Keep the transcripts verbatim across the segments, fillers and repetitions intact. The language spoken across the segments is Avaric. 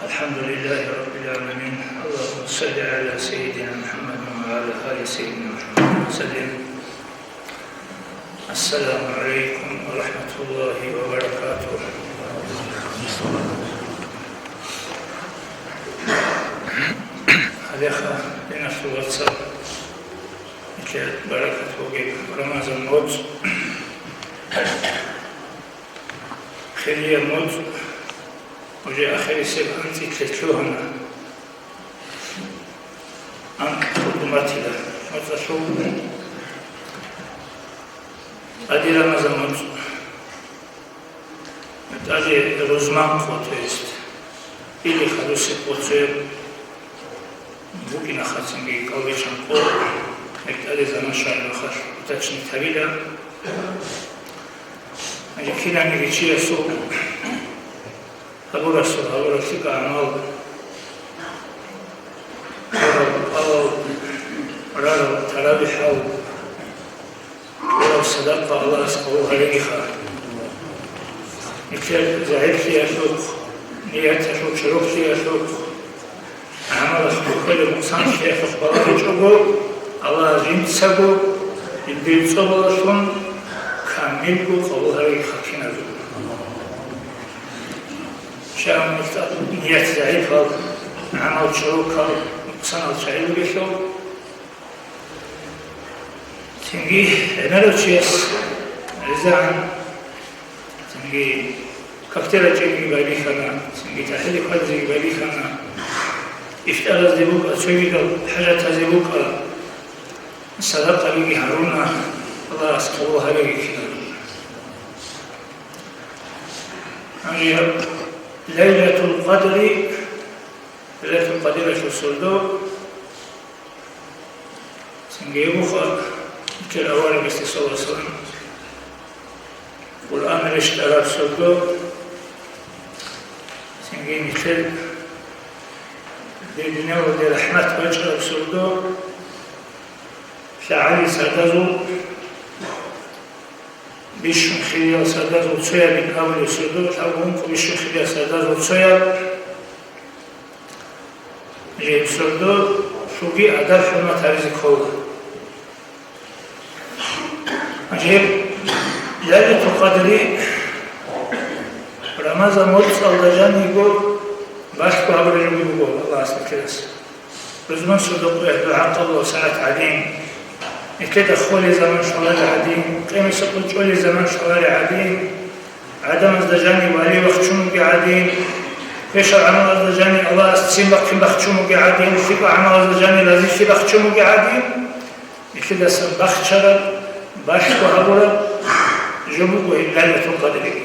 الحمد لله رب العالمين. اللهم صل على سيدنا محمد وعلى آل سيدنا محمد وسلم. السلام عليكم ورحمة الله وبركاته. Гьалеха, диналъул вацал, нилъер баракат бугеб Рамазан моцӀ, хирияб моцӀ, уже ахирисеб анцӀила лъугьана. Анкь хутӀун батила моцӀалъул тӀаде Рамазан моцӀ. ТӀаде рузман къо, то есть, или хадусеб къо цояб букӀина, хацинги кӀалбичӀан къо, гьеб тӀаде заман щвараб мехалъ уточнить гьабила. Гьанже кинаниги чиясул гьабурасул гьабураб лъикӀаб гӀамал, гьабураб алал, рарал таравихӀал, гьабураб садакъа Аллагьас къабул гьарегиха. Нилъер загӀиплъиялъухъ, нияталъул чӀухӀлъиялъухъ, гӀамалалъ кколеб нукъсанлъиялъухъ балагьичӀого, Аллагьас жинцаго, жиндир цӀобалалъун камилго къабул гьарегиха киназулго. Щай гьаб, ният загӀипал, гӀамал чӀорокал, нукъсанал чагӀи бугелъул. Цинги гӀемерав чияс гӀезегӀан, цинги квартира чӀеги байбихьана, цинги тӀахӀели хьвадизеги байбихьана, ифтаразде букӀа, цогидал хӀажатазе букӀа, садакъабиги гьаруна, Аллагьас къабул гьареги кинаб. Гьанже Лайлатул Къадри, Лайлатул Къадралъул сордо, цинги буха, нилъер аварагасде саллаллагьу гӀалайгьи вассалам Къуръан рещтӀараб сордо, цинги нилъер дир дуниялалде рахӀмат бачӀараб сордо, лъагӀалил сардазул бищун хириял сардазул цоябин абулеб сордо, лъабго ункъо бищун хириял сардазул цояб. Жеб сордо лъуги адаб-хӀурмат гьаризе ккола. Жеб Лайлатул Къадри Рамазан моцӀалда жаниго балъго гьабураб жо буго Аллагьас нилъеда. Рузман сордо къоялъ дугӀа къабулаб сагӀат гӀадин, нилъеда холеб заман лъалареб гӀадин, къемисахъ чӀолеб заман лъалареб гӀадин, гӀадамазда жаниб вали вахчун вугеб гӀадин, квешал гӀамалазда жаниб Аллагьас ццин бахъин бахчун вугеб гӀадин, лъикӀал гӀамалазда жаниб разилъи бахчун вугеб гӀадин, нилъедасан бахчараб, балъго гьабураб жо буго гьеб Лайлатул Къадриги.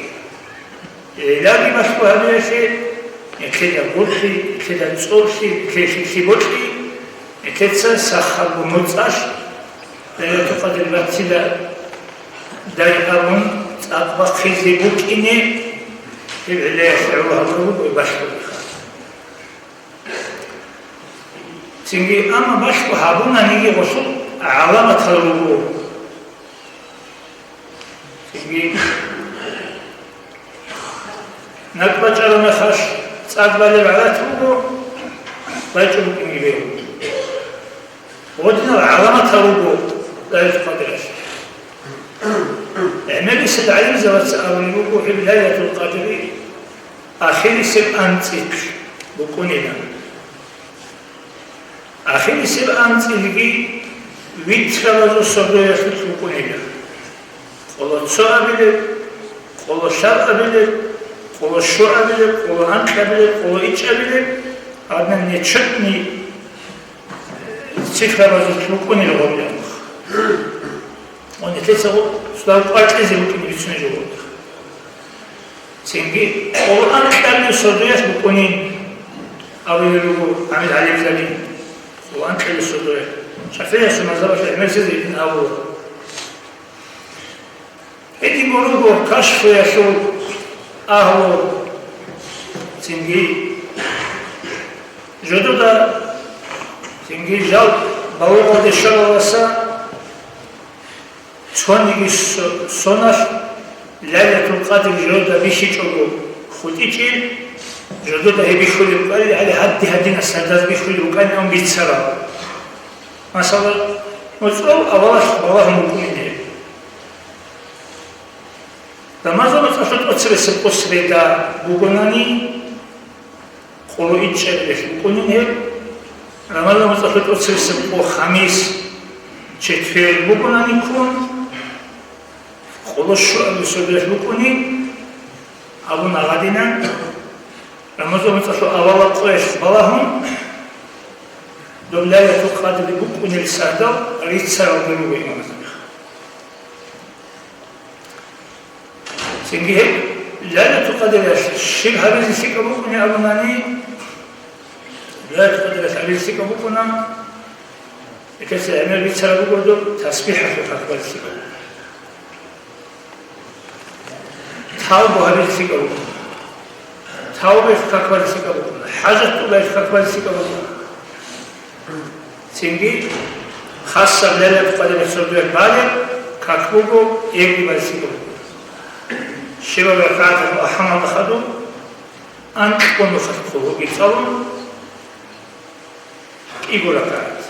Гьелъ балъго гьабиялъе, нилъеда гурхӀи, нилъеда цӀоблъи, нилъее лъикӀлъи бокьи, нилъеца сахабго моцӀалъ Лайлатул Къадр батила дай абун цӀакъ бахъизе букӀине, гьеб гӀиллаялъ гӀоло гьабураб буго балъгоги. Цинги, амма балъго гьабунаниги гъосул гӀаламатал руго. Цинги, накӀкӀ бачӀараб мехалъ цӀад балеб гӀадат буго, бачӀун букӀинги бегьун. Гъодинал гӀаламатал руго Лайлатул Къадралъе. ГӀемерисел гӀалимзабаца абулеб буго, гьеб Лайлатул Къадри ахирисеб анцӀил букӀунилан. Ахирисеб анцӀилги витрабазул сордоялъулъ букӀунила. Къоло цо абилеб, къоло лъаб абилеб, къоло щуабилеб, къоло анкьабилеб, къоло ичӀабилеб, гьадинаб нечетни цифрабазул букӀунила гъоркье. Ва нилъецаго цӀакъ кӀвар кьезе букӀине бицунеб жо буго. Цинги къоло анкьабилеб сордоялъ букӀунин абулел руго гӀамил гӀалимзаби. Къоло анкьабилеб сордоялъ. ШафигӀиясул мазгьабалъ гӀемерисез гьедин абула. Гьединго руго кашфуялъул агьлу, цинги жодода, цинги жал балугъалде щвалаласа цониги со-, соналъ Лайлатул Къадр жодода бихьичӀого хутӀичӀел, Жодода гьеб бихьулеб букӀарили гьали гьадди-гьадинас сардаз бихьулеб букӀанилан бицарал. Масала, моцӀрол авалалъ балагьун букӀунин гьеб. Рамазан моцӀалъул тӀоцебесеб къо среда бугонани, къоло ичӀабилелъ букӀунин гьеб. Рамазан моцӀалъул тӀоцебесеб къо хамис, четверг бугонани ккун, къоло щуабилеб сордоялъ букӀунин абун гьадинан, Рамазан моцӀалъул авалаб къоялъ балагьун, доб Лайлатул Къадри букӀунел сардал рицаралги руго имамазда. Цинги гьеб Лайлатул Къадриялъ щиб гьабизе лъикӀаб букӀунеб абунани, Лайлатул Къадриялъ гьабизе лъикӀаб букӀуна, гьелъул гӀемер бицараб буго доб тасбихӀалъул как базе лъикӀаб букӀуна. Тавбу гьабизе лъикӀаб букӀуна. Тавбаялъул как базе лъикӀаб букӀуна. ХӀажат тӀубаялъул как базе лъикӀаб букӀуна. Цинги хасаб Лайлатул Къадриялъ сордоялъ балеб как буго эбги базе лъикӀаб букӀуна. Щибаб ракагӀаталъул алхӀамалда хадуб анкьго нухалъ хъулгьуги цӀалун, кӀиго ракагӀат.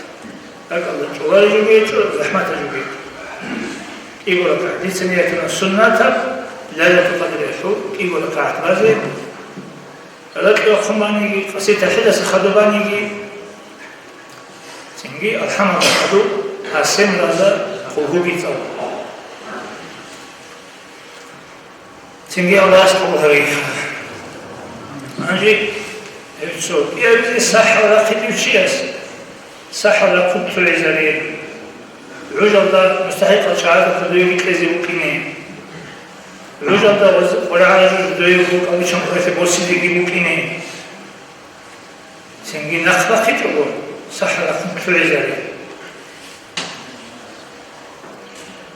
РакӀалда чӀолареб жоги гьечӀо, захӀматаб жоги гьечӀо. КӀиго ракагӀат. Дица ниятана суннатаб Лайлатул Къадриялъул кӀиго ракагӀат базе. Ракьги вахъун баниги, къаси тахӀидаса хадуб баниги, цинги алхӀамалда хадуб гьасен раза хъулгьуги цӀалун. Цинги Аллагьас къабул гьарейха. Гьанже гьев цо кӀиабизе сахӀал рахъинчияс сахӀал рахъун цо гӀезаре. ГӀужалда мустахӀикъал чагӀазда кодовеги кьезе букӀине. ГӀужалда ваз-, къваригӀараб жо доего кӀалбичан къварилъи босизеги букӀине. Цинги нахъ бахъичӀого, сахӀал рахъун цо гӀезаре.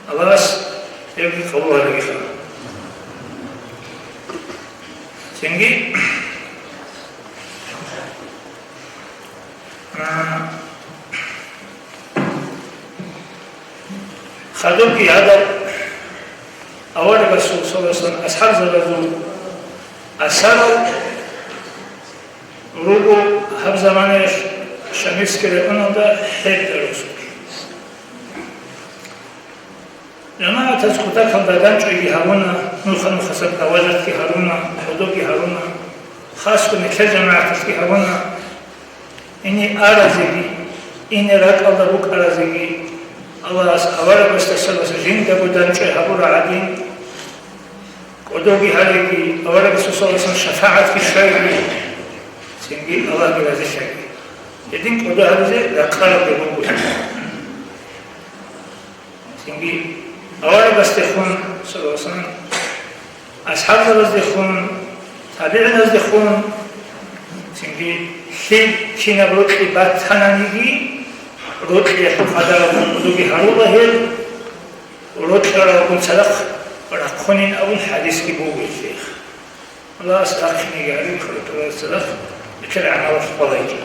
Аллагьас гьебги къабул гьарегиха. Цинги, а, хадубги гьадаб аварагасул саллаллагьу гӀалайгьи вассаллам асхӀабзабазул асарал руго гьаб заманаялъ Шамилские районалда хӀетӀе росулъ. ЖамагӀатас кутакалда дандчӀвайги гьабуна, нуха-нухасда даважатги гьаруна, кӀодоги гьаруна, хасго нилъер жамагӀаталъги гьабуна. Ине аразеги, ине ракӀалда букӀаразеги Аллагьас аварагасда саллаллагьу гӀалайгьи вассаллам жиндаго дандчӀвай гьабураб гӀадин, кӀодоги гьареги, аварагасул саллаллагьу гӀалайгьи вассаллам шафагӀатги щвайги, цинги Аллагьги разилъаги. Гьедин кӀодо гьабизе ракъараб буго. Цинги аварагасдехун, саллаллагьу гӀалайгьи вассаллам, асхӀабзабаздехун, табигӀиназдехун, цинги лъил кинаб рокьи батананиги, рокьиялъул къадаралда кӀодоги гьарула гьел, рокьаралгун цадахъ рахъунин абун хӀадисги буго гьелъие. Аллагьас рахъинеги гьарин, хӀалатурал цадахъ бетӀер гӀамалалъ балайги.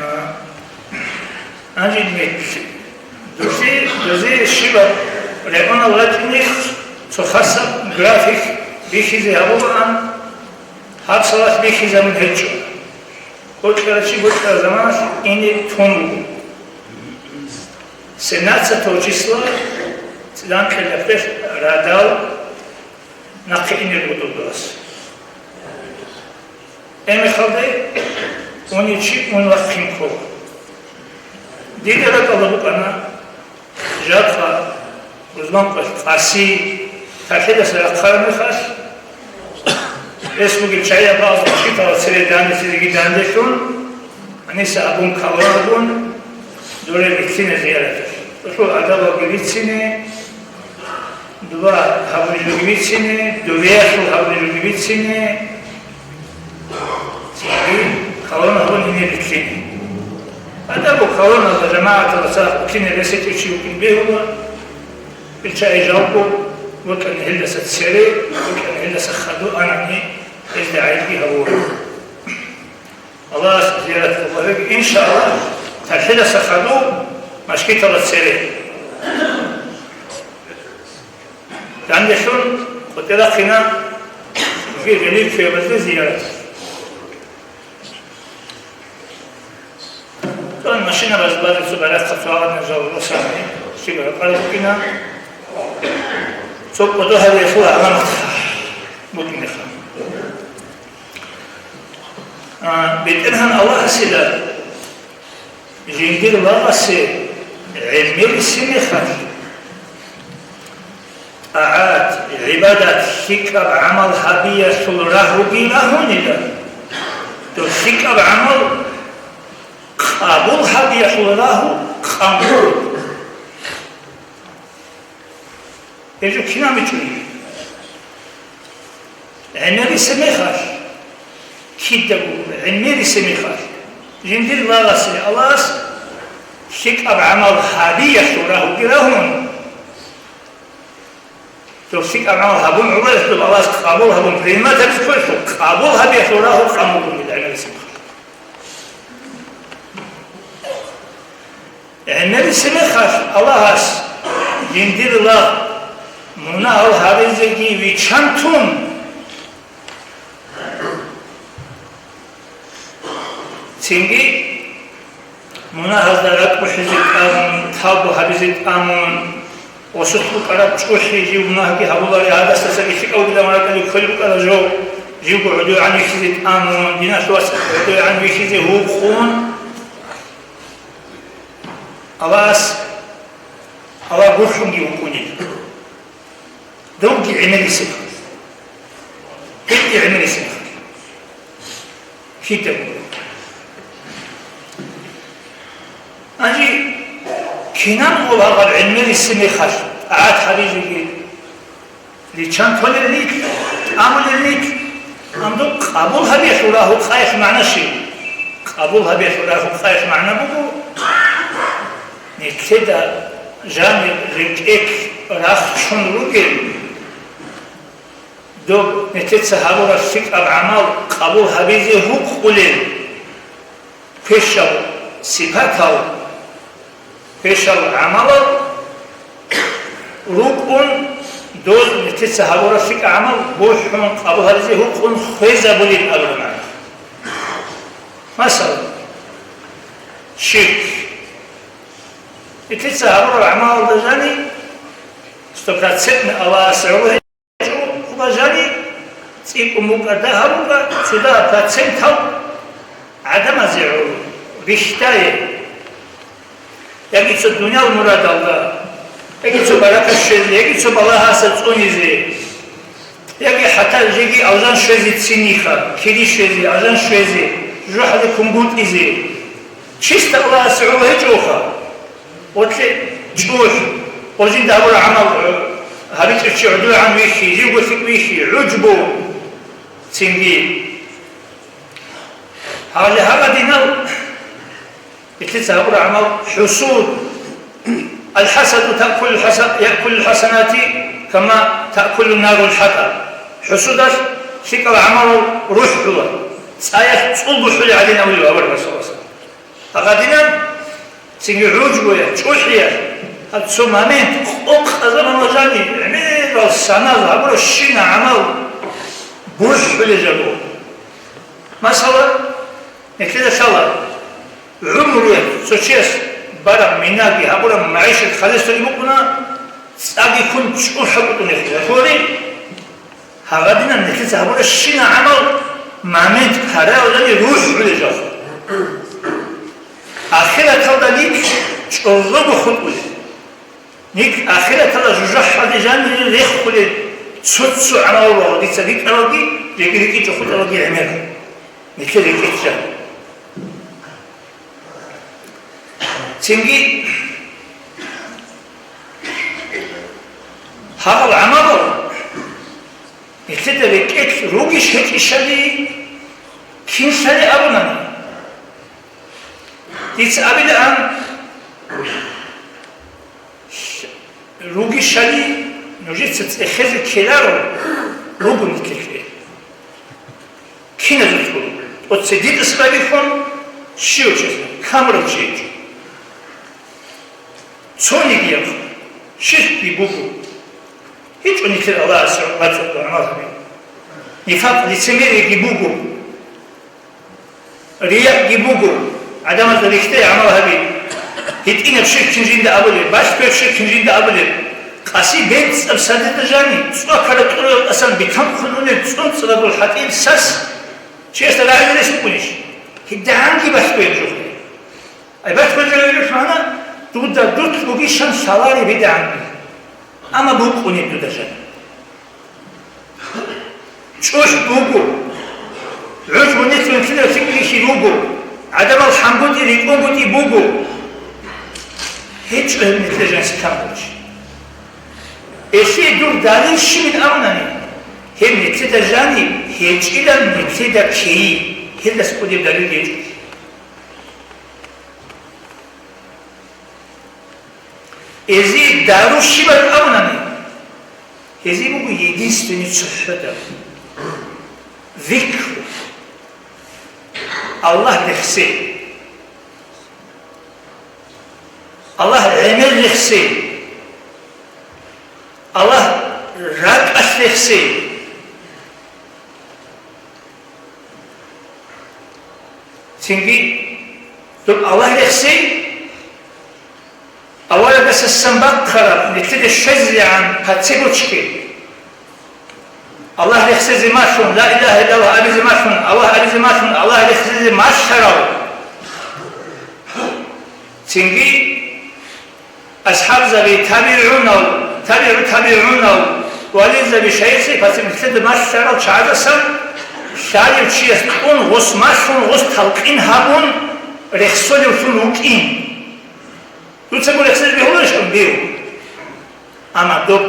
А, гьанже нилъ, дозе, дозе щибаб регӀунал рачӀине цо хасаб график бихьизе гьабулаан, гьаб салат бихьизабун гьечӀо. Бокьарав чи бокьараб заманалъ ине тун вуго. Семнадцатого числа цӀидан кьелаб радал нахъе инел буго додоас. Гьебмехалде унев чи ун вахъин ккола. Дида ракӀалда букӀана, жакъа, рузман къоялъ къаси, тахӀидаса рахъараб мехалъ, гьес бугел чагӀияб бакӀалда мажгиталда цере данделъизеги данделъун, гьаниса абун калон абун, доре рилълъине зияраталъ. Цо адабалги бицине, дуба гьабулелги бицине, дубеялъул гьабулелги бицине, цинги калон гьабун гьине рилълъине. Адабу калоналда жамагӀаталда цадахъ букӀине ресечӀев чи вукӀин бегьула, ил чагӀи жалго, бокьани гьелдаса цере, бокьани гьелдаса хадур анани, гьезда гӀайибги гьабула. Аллагьас зиярат къабул гьабеги, иншааллагь, тахӀидаса хадуб мажгиталда цере. Данделъун КъватӀирахъина, жеги реликвиябазда зиярат. Тан машинабаз базесу барахъа цоагъадна жал росани, щиб ракъалда букӀина, цо кӀодо гьабиялъул гӀаламат букӀинеха. А, БетӀергьан Аллагьасила жиндир лагъасе гӀемерисеб мехалъ, тӀагӀат, гӀибадат, лъикӀаб гӀамал гьабиялъул рагьуги рагьунила, доб лъикӀаб гӀамал къабул гьабиялъул рагьу къамгъур. Гьеб жо кинаб бичӀчӀулеб? ГӀемерисеб мехалъ, кидаго гӀемерисеб мехалъ, жиндир лагъасе Аллагьас лъикӀаб гӀамал гьабиялъул рагьуги рагьун, доб лъикӀаб гӀамал гьабун гӀоларелъул Аллагьас къабул гьабун, принимать гьабизе кколелъул, къабул гьабиялъул рагьу къамгъур бугила гӀемерисеб мехалъ. ГӀемерисеб мехалъ Аллагьас жиндир лагъ мунагьал гьаризеги виччан тун, цинги мунагьазда ракӀбухӀизе тӀамун, тавба гьабизе тӀамун, осулъ букӀараб чӀухӀи жив мунагьги гьабулари, гьадасдаса бихьикӀав дилан ракӀалде кколеб букӀараб жо, живго гӀодовегӀан вихьизе тӀамун, диналъ вас гӀодовегӀан вихьизе гьукъун, Аллагьас, Аллагь гурхӀунги вукӀунел. Добги гӀемерисеб. Гьебги гӀемерисеб. Кидаго. Гьанже кинабго лагъал гӀемерисеб мехалъ тӀагӀат гьабизеги, риччан толел нилъ, тӀамулел нилъ, амма къабул гьабиялъул рагьукъаялъ магӀна щиб? Къабул гьабиялъул рагьукъаялъ магӀна буго, нилъеда жаниб рекӀелъ рахчун ругел, доб нилъеца гьабураб лъикӀаб гӀамал къабул гьабизе гьукъулел квешал сипатал, квешал гӀамалал рукӀун, доз нилъеца гьабураб лъикӀаб гӀамал бухӀун къабул гьабизе гьукъун хвезабулин абураб магӀна. Масала, ширк. Нилъеца гьабураб гӀамалалда жаниб стопроцентно Аллагьасе гӀоло гьечӀо, хъуба жаниб цӀикӀкӀун букӀарда гьабунга, цо дагьаб процентал гӀадамазе гӀоло, рихьдае, яги цо дуниял мурадалда, яги цо баракат щвезе, яги цо балагьаса цӀунизе, яги хӀатта жеги алжан щвезе, цинихъа, кири щвезе, алжан щвезе, жужахӀалде кунгутӀизе. Чисто Аллагьасе гӀоло гьечӀоха. Отле чӀухӀ, гъожинда гьабураб гӀамал гьабичӀев чи гӀодовегӀан вихьи, живго лъикӀ вихьи, гӀужбу, цинги. Гьале гьаб гьадинал, нилъеца гьабураб гӀамал хӀусуд. Аль-хасаду таъкулу хӀаса-, яъкулу хӀасанати, кама таъкулу нарул хӀатӀаб. ХӀусудалъ лъикӀал гӀамалал рухӀула, цӀаялъ цӀул бухӀулеб гӀадин абулеб аварагас. Гьадинаб цинги гӀужбуя, чӀухӀия, гьаб цо момент къокъ заман ва жаниб гӀемерал санал гьабурабщина гӀамал бухӀулел жо буго. Масала, нилъеда лъала, гӀумруялъ цо чияс бараб минаги гьабураб магӀишат халесдали букӀуна, цӀаги ккун чӀухӀа букӀунехъе. Гьагъадинаб нилъеца гьабурабщина гӀамал момент гьаралдали рухӀулел жо. Ахираталда нилъ чӀолого хутӀулел. Нилъ ахираталда жужахӀалде жанире рехулел цо-цо гӀамал буго, дица рикӀкӀаралги, рикӀи-рикӀичӀо хутӀаралги гӀемер. Нилъер рекӀелъ жан. Цинги гьабал гӀамалал нилъеда рекӀелъ ругищ гьечӀищали кинлъани абунани. Дица абилаан, ругищали нужеца цӀехезе ккеларо, руго нилъелъе. Киназулъго, тӀоцебесеб бихьун, щив чиясда, камурав чи гьечӀо. Цонигияб ширкги буго. ГьечӀо нилъер Аллагьасе гӀоло гӀамал гьаби. Нифакъ, лицемерие буго. Риягьги буго, гӀадамазда рихьде гӀамал гьаби, гьитӀинаб ширкин жинда абулеб, балъгояб ширкин жинда абулеб, къаси бецӀаб садида жани, цӀвакараб кьурал тӀасан битанхъун унеб цӀунцӀрадул хӀатӀил сас, чиясда рагӀи рес букӀунищ? ГьитӀанги балъгояб жо. Ай, балъгояб жо гьеб мана, дуда дуц бугищан лъалареб гьитӀанги. Амма букӀунеб дуда жани. ЧӀухӀ буго. ГӀуж гьунилъун кинаб лъикӀлъи руго. ГӀадамал хӀамгутӀи рикӀкӀунгутӀи буго. ГьечӀо гьеб нилъер жаниса камулищ. Гьелъие дур далил щибин абунани, гьеб нилъеда жаниб гьечӀилан нилъеда ккейи, гьелдаса кӀудияб далил гьечӀо. Гьезие дару щибан абунани, гьезие буго единственный цохӀодаб, зикру, Аллагь рехсей, Аллагь гӀемер рехсей, Аллагь ракӀалъ рехсей. Цинги доб Аллагь рехсей, аварагасасан бахъараб, нилъеде щвезегӀан пацебучги. Аллагь рехсезе малъун, ла илагьа иллаллагь абизе малъун, Аллагь абизе малъун, Аллагь рехсезе малъарав. Цинги асхӀабзаби, табигӀунал, табигӀу табигӀунал, вализаби, шайихзаби, пацанилъеда малъарал чагӀазасан лъалев чияс тӀун гъос малъун, гъос талкъин гьабун, рехсолевлъун вукӀин. Дуцаго рехсолев бегьуларищ? Бегьу. Амма доб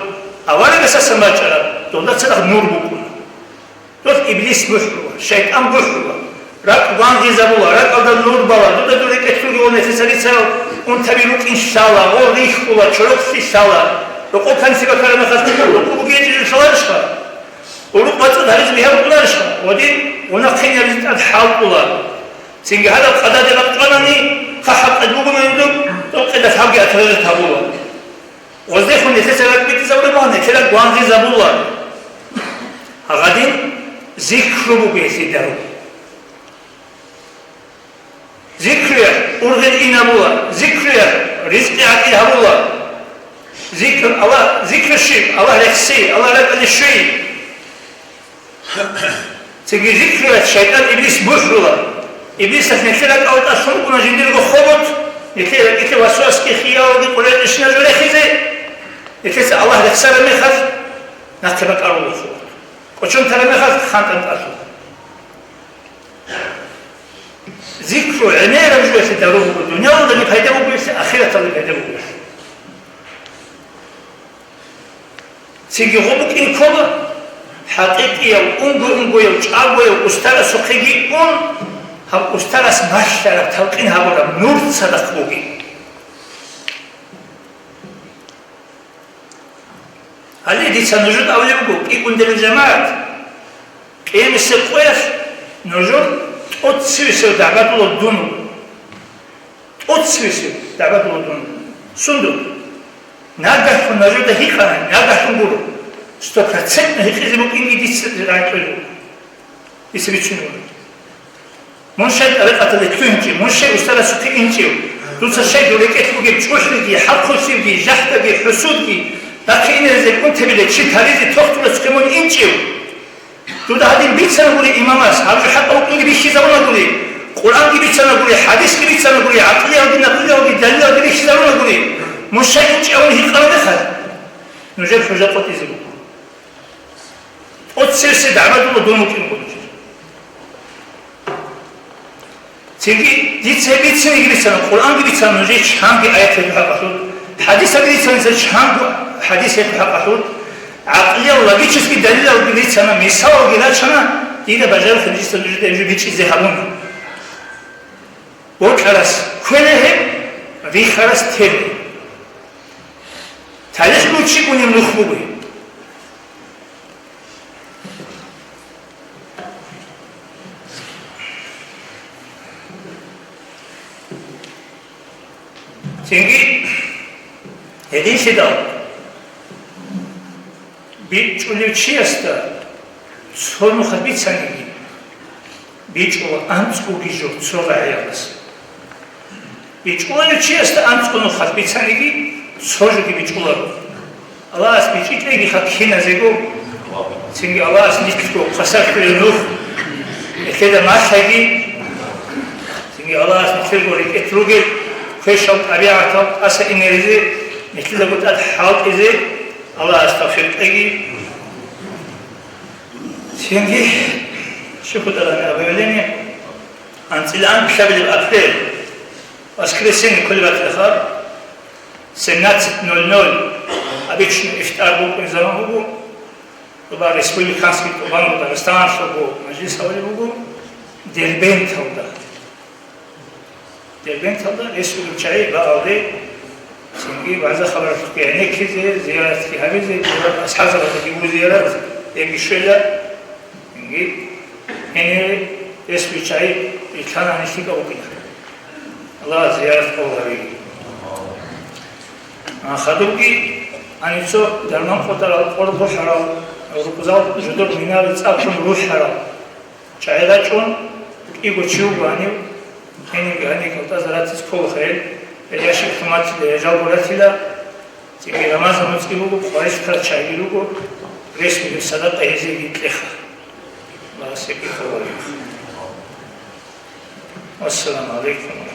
аварагасасан бачӀараб, долда цадахъ нур букӀуна. Дос иблис бухӀула, шайтӀан бухӀула, ракӀ гвангъизабула, ракӀалда нур бала, дуда дур рекӀелъулги ва нилъеца рицарал унтаби рукӀин лъала, гъо рихьула, чорокълъи лъала, рокъо канлъи бакараб мехалъ рокъо бугечӀизе лъаларищха? Урукъ бацӀцӀад гьаризе бигьа букӀунарищха? Ва дин гъунахъ хъинабизе тӀад хӀалтӀула. Цинги гьадаб къададе ракъ чӀванани, хъахӀаб къед бугони доб, доб къеда лъабги атаразе табула. Гъоздехун нилъеца ракӀ битӀизабураб мехалъ, нилъер ракӀ гвангъизабула. Гьадин, зикру буго гьелъие дару. Зикруялъ ургъел инабула, зикруялъ ризкъи гӀатӀил гьабула. Зикр Аллагь, зикру щиб? Аллагь рехси, Аллагь ракӀалде щвей. Цинги зикруялъ шайтӀан иблис бухӀула. Иблисалъ нилъер ракӀалда тӀад лъун букӀуна жиндирго хобот, нилъер ракӀалъе васвасги хиялги къулайчӀищинаб жо рехизе, нилъеца Аллагь рехсараб мехалъ нахъе бакӀарула хобот. КӀочон тараб мехалъ хантӀан тӀалъула. Зикру гӀемераб жоялъе дару буго, дуниялалдаги пайда бугоялъе, ахираталдаги пайда бугоялъе. Цинги гъо букӀин ккола, хӀакъикъияв, унго-унгояв, чӀагояв устарасухъеги ун, гьаб устарас малъараб, талкъин гьабураб нур цадахъ бугин. Гьале дица нужеда абулеб буго, кӀикӀундерил жамагӀат, къиямасеб къоялъ нужер тӀоцевесев дагӀбадулев дун вуго. ТӀоцевесев дагӀбадулев дун вуго. Сундул? Нагагьлъун нужеда гьикъана, нагагьлъун гуро. Стопроцентно гьикъизе букӀинги дица рагӀи кьолеб буго. Дица бицунеб буго. Мун щай тӀарикъаталде лъугьинчӀев, мун щай устарасухъе инчӀев, дуца щай дур рекӀелъ бугеб чӀухӀлъиги, хӀалхулъиги, жахӀдаги, хӀусудги, нахъе инаризеги унтабилей чи таризе тохтурасухъе мун инчӀев? Дуда гьадин бицана гури имамас, гьаб жо хӀакъав вукӀинги бихьизабуна гури, Къуръанги бицана гури, хӀадисги бицана гури, гӀакълиялги, накълиялги, далилалги бихьизабуна гури, мун щай инчӀев абун гьикъана мехалъ, нужер хӀужа къотӀизе буго. ТӀоцевесев дагӀбадулев дун вукӀин гуро. Цинги дица гьеб бицинеги бицана, Къуръанги бицана нужее чанги аят гьеб хӀакъалъулъ, хӀадисаги бицана дица чанги хӀадис гьеб хӀакъалъулъ, гӀакълиял логический далилалги бицана, мисалалги рачана, дида бажарухъе дица нужеда гьеб жо бичӀчӀизе гьабуна. Бокьарас кквела гьеб, рихарас тела. ТалихӀ гучи унеб нух буго. Цинги гьединлъидал БичӀчӀулев чиясда цо нухалъ бицаниги, бичӀчӀула анцӀгоги жо цо рагӀиялдаса. БичӀчӀулев чиясда анцӀго нухалъ бицаниги, цо жоги бичӀчӀуларо. Аллагьас бичӀчӀи кьеги хъа киназего, цинги Аллагьас нилъго хвасарлъулев нух, нилъеда малъаги, цинги Аллагьас нилъерго рекӀелъ ругел квешал тӀабигӀатал тӀаса инеризе, нилъедаго тӀад хӀалтӀизе Аллагьас тавфикъ кьеги. Цинги, щихъ тӀалаб объявление, анцӀила анкьабилеб апрель, воскресенье кколеб батилаха, семнадцать ноль ноль обычно ифтар букӀунеб заман буго, доба республиканский тӀубанго Дагъистаналъулго мажлис гьабулеб буго, Дербенталда. Дербенталда рес бугеб чагӀи бакӀалде, цинги вагӀза-хабаралъухъе гӀенеккизе, зияратги гьабизе, асхӀабзабаздаги буго зиярат, гьебги щвела, цинги гьениве рес бугеб чагӀи рилълъана гьаниб лъикӀаб букӀина. Аллагьас зиярат къабул гьабеги. А, хадубги, гьаниб цо дарман къотӀарал, къор бухӀарал, рукъзал жидер минабе цӀакъ ккун рухӀарал чагӀи рачӀун, кӀиго чи вуго гьанив, гьениб гьаниб гьалтӀазда ратизе ккола хъел, гьел ящик туматила, гьел жалго ратила, цинги Рамазан муцӀи буго, къварилъ ккарал чагӀиги руго, рес бугеб садакъа гьезиеги кьеха. Аллагьас гьебги къабул гьабеги. Вассаламу гӀалайкум.